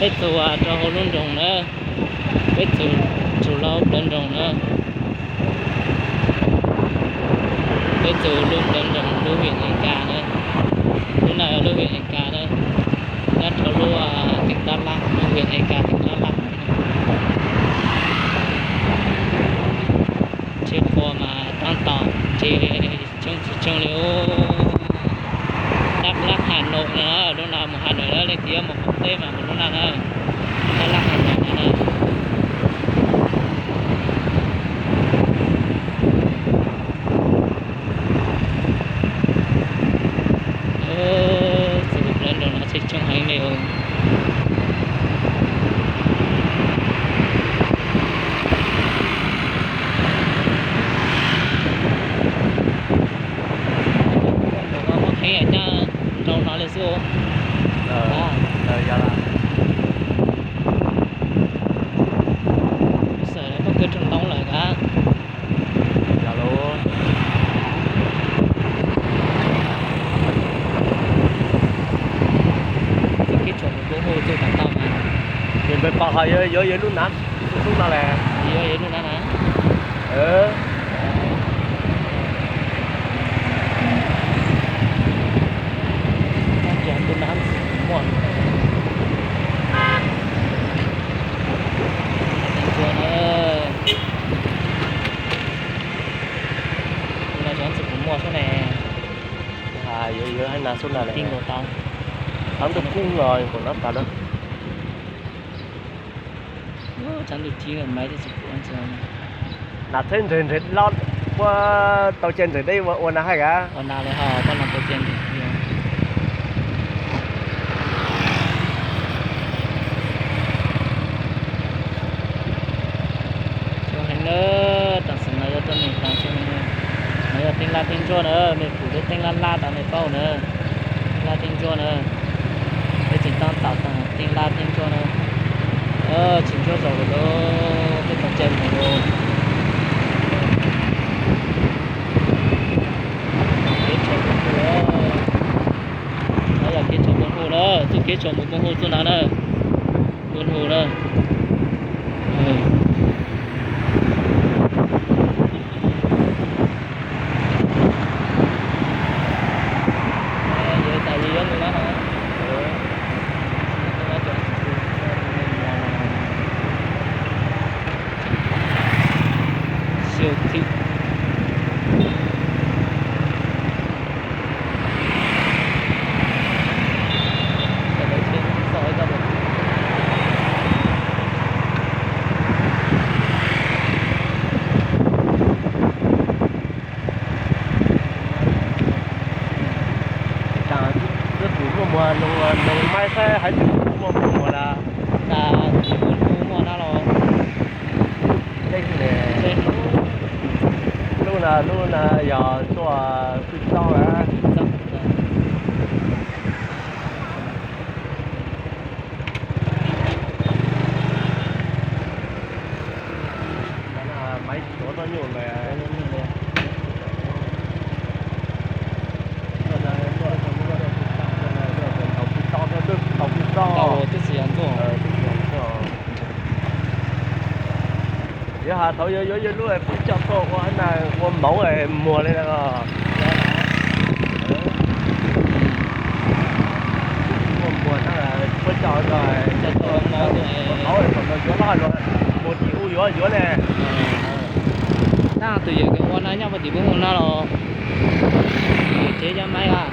Peb txug rau hauv lub nroog na, peb txug, txug lub plawv nroog na. Peb txug lub plawv nroog lub huyện Eek Kas na. Lub no yog lub huyện Eek Kas na, nyob rau lub tỉnh Đắk Lắk, lub huyện Eek Kas tỉnh Đắk Lắk. Tsheb qhua mas tab tom ntse coob tsis coob li. Đắk Lắk Hà Nội no, lub no mus Hà Nội na, leej twg yuav mus qaum teb mas mus lub no na. Đắk Lắk Hà Nội no na. Txug plawv nroog no tsheb coob heev li os. Muaj qhev nyaj rau no li xwb. Xwm muaj kawg rau ntoo lawm a. Txuj kev tshuam mus Pub Hu txuj tau tau mas. Nws npawg Pov ho yuav, yuav lub nav, lub nav le. Yuav, yuav lub nav na. Tus nav muaj. Tus nav tseem txwm kuv muaj xwb ne. Yuav, yuav hais nav xwb na le. Tau ntuj kub los kuv nab tas lawm. Tshav ntuj ci maiv tib si kuv ntxhw. Nas txheb ntseg ntseg los puab tau cia ntseg deb ua, ua nas hais gab. Ua nas li ho puab no tau cia ntseg. Coob heev na, tam sim no yog tuaj neeg tas coob heev. No yog teeb lab teeb ntsuab na, mej pum lub teeb lab lab tas mej paub na. Teeb lab teeb ntsuab na, peb tseem tab tom taag teeb lab teeb ntsuab na. Tsis ntsuab zaus lawm, peb tau cai mus lawm. Kev tshuam Pub Hu, no yog kev tshuam Pub Hu na, txuj kev tshuam mus Pub Hu txuj nav na. Pub Hu na. Siêu thị. Twb tus muaj muag noog maib saib haiv twg muaj muag na. Tus muaj na los. Lub na, lub na yog tuaj Pwj Txob na. Maiv tuav txoj nyuj lawm. Thaum Pwj Txob, thaum Pwj Txob. Yuav has thaum yuav, yuav lub puab coj tuaj ua na, ua mauv muag li na. Ua muag na, puab coj, ua mauv thaum no yuav hlob luag, muag tim ub yuav yuav ne. Tab tus yawm ua na nyob puag tim Pub Hu na los, yawm tsev cov maiv a.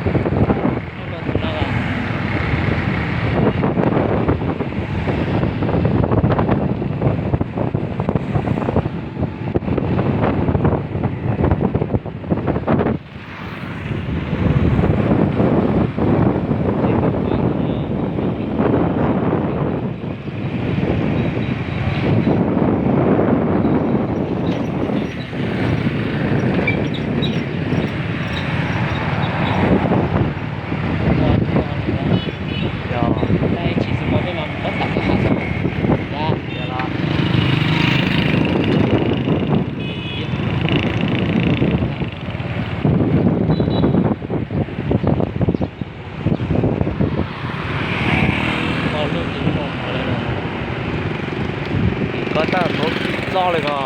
Txog li ko.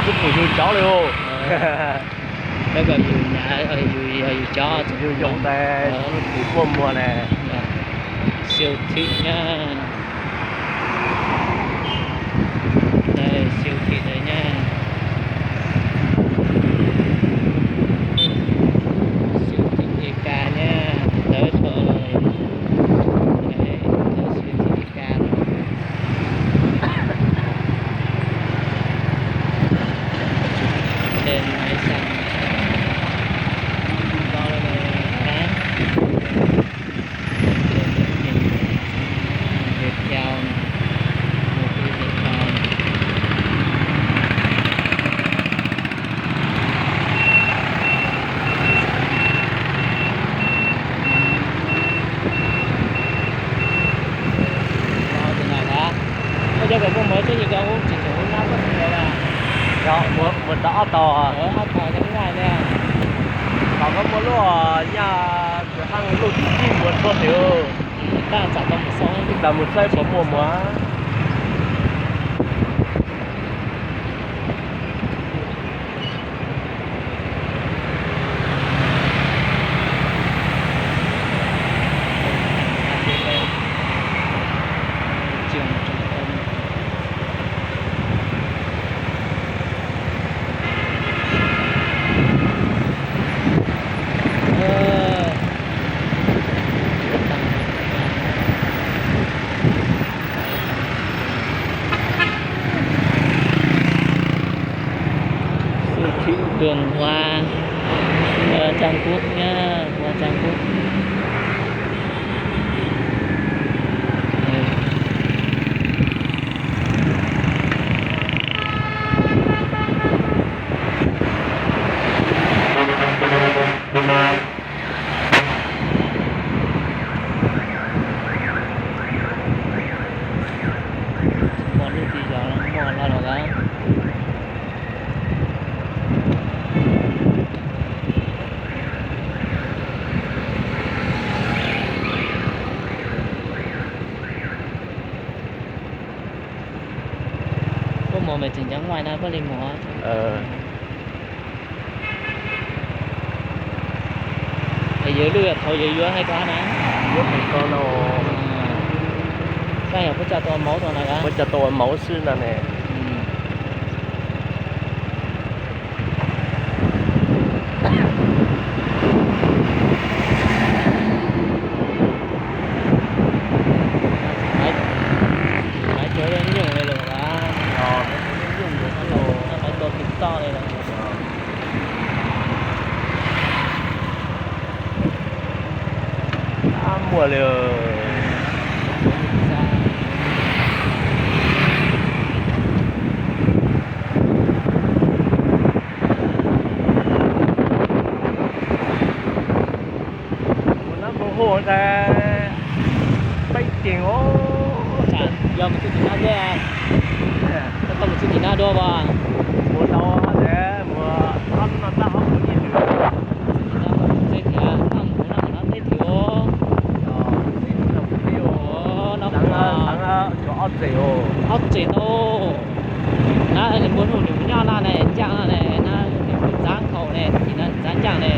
Twb pum yug cov li os. Yug cov, yug yug cov, yug yug tais, yug muaj muag ne. Siêu thị nhá. Đây, siêu thị đây nha. Siêu thị Eka nha. Tới rồi. Đây, tới siêu thị Eka rồi. Trên máy sạch. Đo lên này. Viettel, một cái Viettel. Lo từ này hả? Ua cas koj muaj mawv tsheb ces koj kuj tsis tshua hnab koj tsis tau a? Yog, muaj, muaj tau ob tog. Ob tog ces hnab li. Thaum koj muaj lub nyaj kwv haj lub tsis tib muaj txog tiag. Tab tom mus xauj, tab mus saib puas muaj muag. Siêu thị vườn hoa, ờ, Trang Quốc nhá, hoa Trang Quốc. Muaj lub tsis yog muaj hlo los lawm. Koj mus mas tseem ncav nguaij na, koj li mus. Es yawg lub thaum yawg yuav hais koj na. Yuav hais koj no. Koj yog puas tsa tau mauv tau na? Puas tsa tau mauv xwb no ne. Maiv cov nyuj li los, maiv cov tus toj li los. Ab, muaj li. Mus nab mus hu ntag, peb ceeg os. Yog mus txij tim no thiab, koj mus txij tim no dua as? Mus tau ntag, mus ob hnub no tab ho mus ib lwm. Txij tim no mus txij tim no, mus no mus no teb tim os. Xeev ob txeg os. Ob txeg no. Na nws muaj hnub nws nyob no ne, ncaaj no ne, na nws txav nkhaus ne, tim no txav ncaaj ne.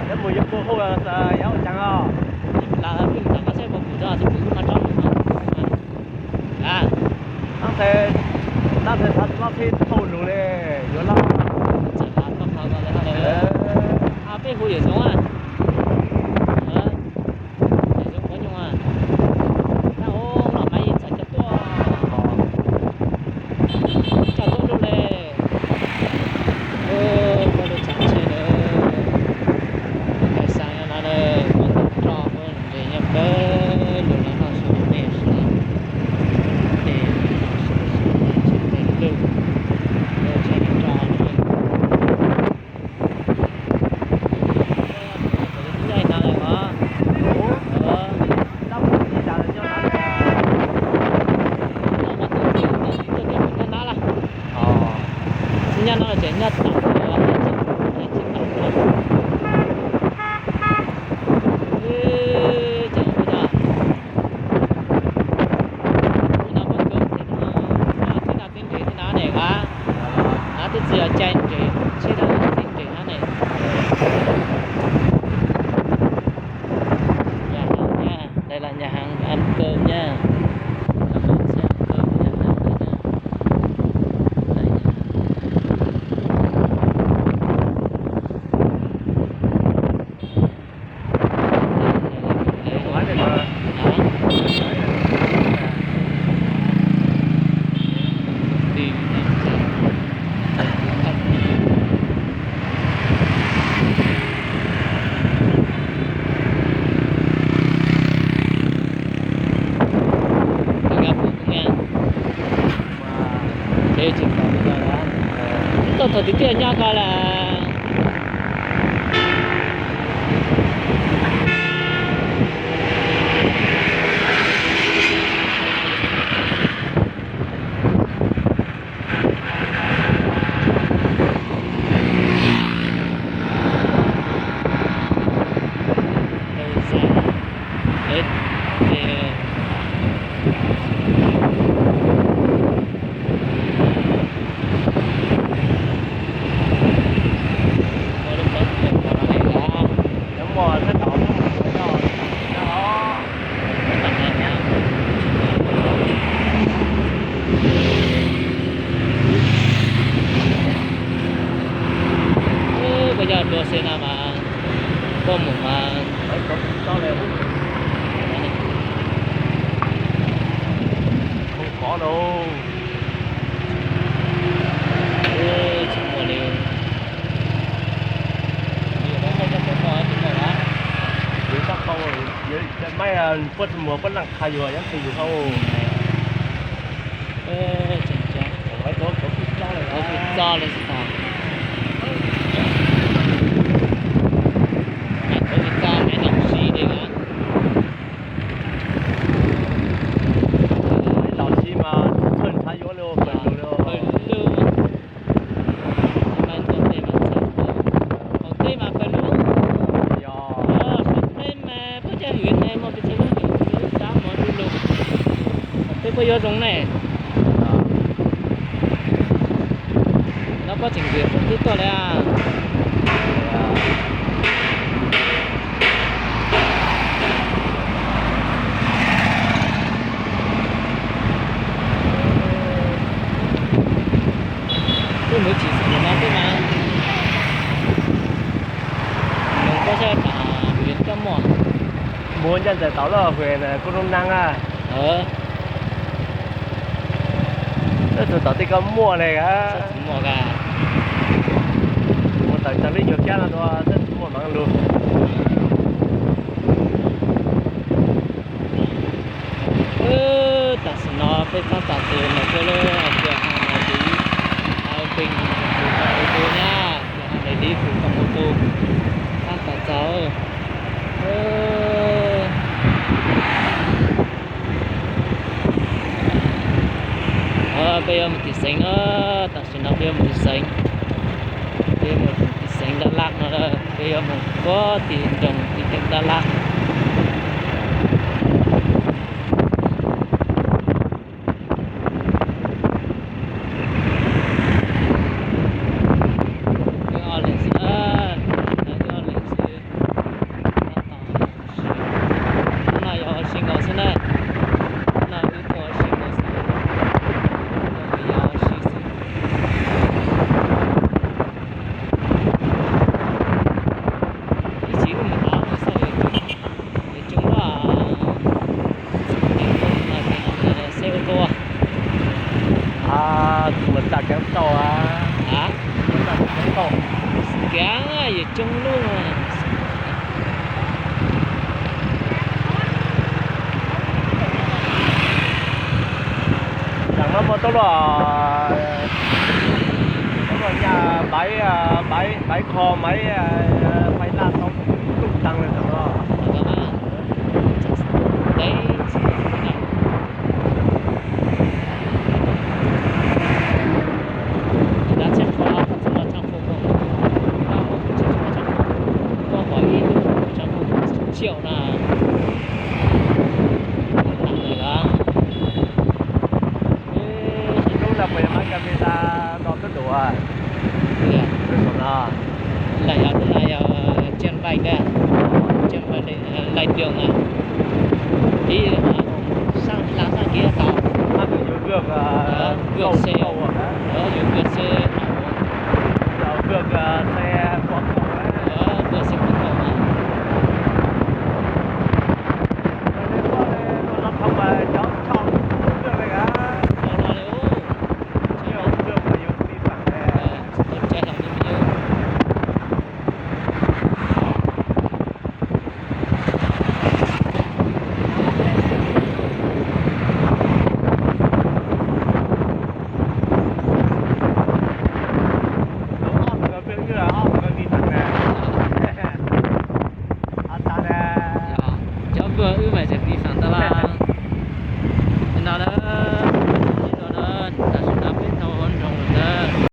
Yog mus yuav puas hu, yog ua caag os? Lam pw ntawm koj saib puas pum tso, tsis pum kuj mas tso lus mas. Tab sis, tab sis xav tsis tau thauj lus li, yuav laj. Txawm lam tau qhov ko li no. Peb hu yawm Zoov a. Yawm Zoov Huab Nyuj a. Nab, ua no mas yeej txawm coj tuaj, coj tuaj lub le. Ua lus Nyob no ces nyob tau, tsis tau. Ces ub, no koj kawm txij no, txij no txij nres txij no ne, a, twb tsis yog caij nres, tsheb no txij nres no ne. Nhà hàng nha, đây là nhà hàng ăn cơm nha. Các bạn sẽ ăn cơm ở nhà hàng đây nha. Đây nha. Tau thaum tiag tiag nyob ko lawm. Koj yog dua xe no mas koj mus mas. Không có đâu. Tsis muaj li. Yus tab qau, yus cov maib puab muag puab leej qha yus, yog tsis yus hau. Txo li tag. Txo li tag, maiv los si li. Maiv los si mas txhawj ntxhav yuav li, pawg lug li. Mas ntxuav tes mas txhawj, qaum teb mas pawg lug. Qaum teb mas puab coj hwm ne, muaj pes tsawg lub hwm, lub tsab mov lub lug. Qaum teb puab yuav zoo ne. No koj tseem nkws tib tuaj li. Twb mus tsis xwm no twb mas. Nws koj sab tam hwm koj muaj. Mus ncaj ntawm tau lawm hwm kuj zoo neeg a. Tab tus tom tej koj muaj li a. Muaj a. Mus tawm txog lub nyuag kiab no dua tab sis muaj meev lug. Tam sim no peb txhob tam tus mus rau lub tias ha nais div, ha pes tus tau ua tu na, tias ha nais div tus tau ua tu, txhob tam txog. Peb yuav mus tim xeev na, tam sim no peb yuav mus tim xeev. Peb yuav mus tim xeev Dak Lak no, peb yuav mus puag tim nroog tim teem Dak Lak. Wb ob leeg xwb, wb ob leeg xwb. Hnub no yog ua si nkaus xwb na, hnub no wb tuaj ua si nkaus xwb, wb tuaj mus yos ua si xwb. Ib chim wb mus hov xwb, yuav coob luaj. Seb ua tuaj. Kuv mus txaj keev tauj a. Txaj keev tauj. Keev yuav coob luaj. Tam no muaj tau luaj, tau luaj nyaj baiv, baiv kho maiv, pais laj tau tuj taag le tam no. Teb tsis tau txog na. Tab tsis qhov Lawm yog lub no yog Trang Bạch na, Trang Bạch, Lạch Đường na. Ib, sab hla sab kev tau. Vượt xe, vượt xe, vượt xe qua cầu na. Cov no li, tsis tau tshaj heev li me. Cov npua wb mas tseem pis feem tau lawm no na.